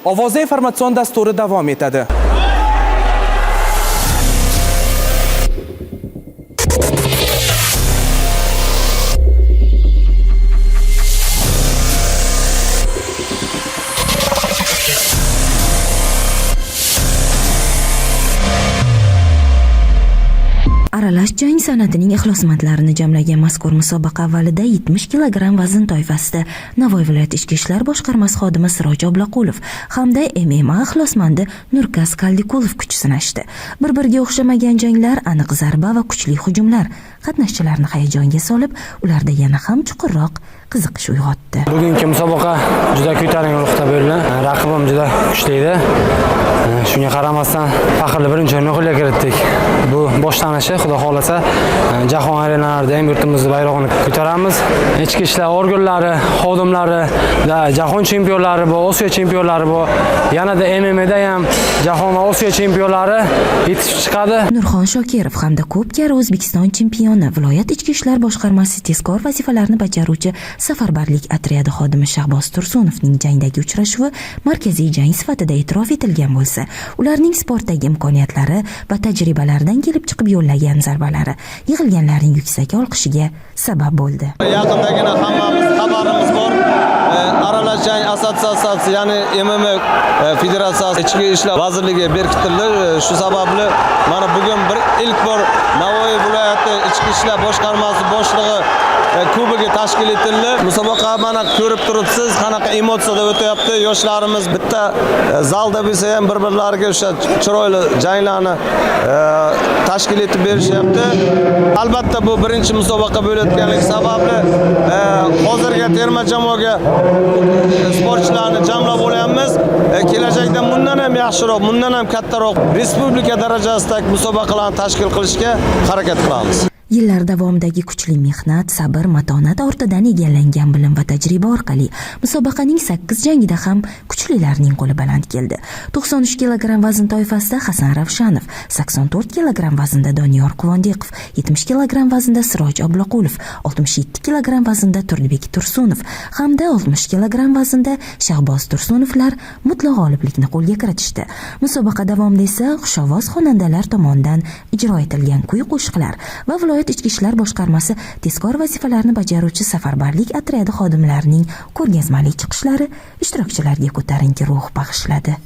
Ovoza informatsion dasturi davom etadi. Aralash jang san'atining ixlosmandlarini jamlagan mazkur musobaqa avvalida 70 kilogramm vazn toifasida Navoiy viloyati ichki ishlar boshqarmasi xodimi Siroj Oblaqulov hamda MMA ixlosmandi Nurkas Kaldikulov kuch sinashdi. Bir-biriga o'xshamagan janglar, aniq zarba va kuchli hujumlar qatnashchilarni hayajonga solib, ularda yana ham chuqurroq qiziqish uyg'otdi. Bugungi musobaqa juda ko'tarinki ruhda bo'ldi. Raqibim juda kuchli edi. Shunga qaramasdan faxrli birinchi o'rinni qo'lga kiritdik. Bu boshlanishi, xudo xohlasa, jahon arenalarida ham yurtimizni bayrog'ini ko'taramiz. Ichki ishlar organlari, xodimlari, jahon chempionlari bor, Osiyo chempionlari bor. Yanada MMAda ham jahon va Osiyo chempionlari yetishib chiqadi. Nurxon Shokirov hamda ko'p karra O'zbekiston chempioni, viloyat ichki ishlar boshqarmasi tezkor vazifalarni bajaruvchi safarbarlik otryadi xodimi Shahboz Tursunovning jangdagi uchrashuvi markaziy jang sifatida e'tirof etilgan bo'lsa, ularning sportdagi imkoniyatlari va tajribalaridan kelib chiqib yo'llagan zarbalari yig'ilganlarning yuksak olqishiga sabab bo'ldi. Yaqindagina hammamiz xabarimiz bor. Aralash jang assotsiatsiyasi, ya'ni MMA federatsiyasi Ichki ishlar vazirligiga berkitildi. Shu sababli mana bugun bir ilk bor Navoiy viloyati Ichki ishlar boshqarmasi boshlig'i kubogi tashkil etildi. Musobaqa mana ko'rib turibsiz, qanaqa emotsiyada o'tyapti. Yoshlarimiz bitta zalda bo'lsa ham bir-birlariga o'sha chiroyli janglarni tashkil etib berishyapti. Albatta bu birinchi musobaqa bo'layotganligi sababli hozirgi terma jamoaga sportchilarni jamlab olyapmiz. Kelajakda bundan ham yaxshiroq, bundan ham kattaroq respublika darajasidagi musobaqalarni tashkil qilishga harakat qilamiz. Yillar davomidagi kuchli mehnat, sabr, matonat ortidan egallangan bilim va tajriba orqali musobaqaning 8 jangida ham kuchlilarning qo'li baland keldi. 93 kilogramm vazn toifasida Hasan Ravshanov, 84 kilogramm vaznda Doniyor Quvondiqov, 70 kilogramm vaznda Siroj Oblaqulov, 67 kilogramm vaznda Turdibek Tursunov hamda 60 kilogramm vaznda Shahboz Tursunovlar mutlaq g'oliblikni qo'lga kiritishdi. Musobaqa davomida esa xushovoz xonandalar tomonidan ijro etilgan kuy-qo'shiqlar va viloyat ichki ishlar boshqarmasi tezkor vazifalarni bajaruvchi safarbarlik otryadi xodimlarining ko'rgazmali chiqishlari ishtirokchilarga ko'tarinki ruh bag'ishladi.